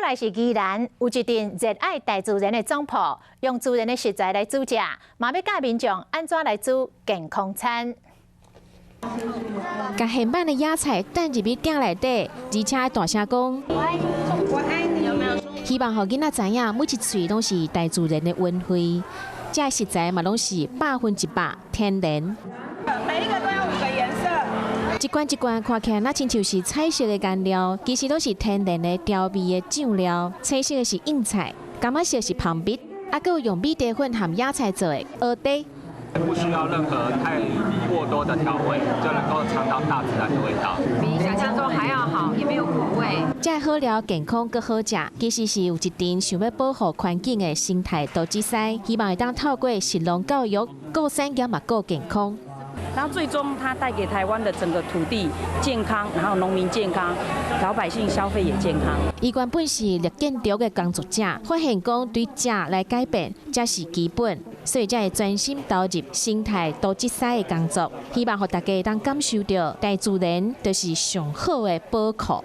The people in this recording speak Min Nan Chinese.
來是宜蘭，有一陣熱愛大自然的總鋪，用自然的食材來煮食，嘛欲教民眾按怎來煮健康餐。共現挽的野菜擲入去鼎內底，而且大聲講：我愛你，我愛你。希望予囡仔知影，每一喙攏是大自然的恩惠，這食材嘛攏是100%天然。每一個都有五個顏色。一罐一罐看起來若親像是彩色的顏料，其實攏是天然的調味的醬料。青色的是蕹菜，柑仔色是蜂蜜，啊，閣有用米茶粉和野菜做的蚵嗲。不需要任何太過多的調味，就能夠嘗到大自然的味道。比想象中還要好，也沒有苦味。這好料健康閣好食，其實是有一陣想欲保護環境的生態投資師，希望會當透過食農教育，顧產業嘛顧健康。然後最終，它帶給台灣的整個土地健康，然後農民健康，老百姓消費也健康。伊原本是綠建築的工作者，發現講對食來改變才是基本，所以才會專心投入生態多積師的工作，希望予大家當感受著大自然就是上好的寶庫。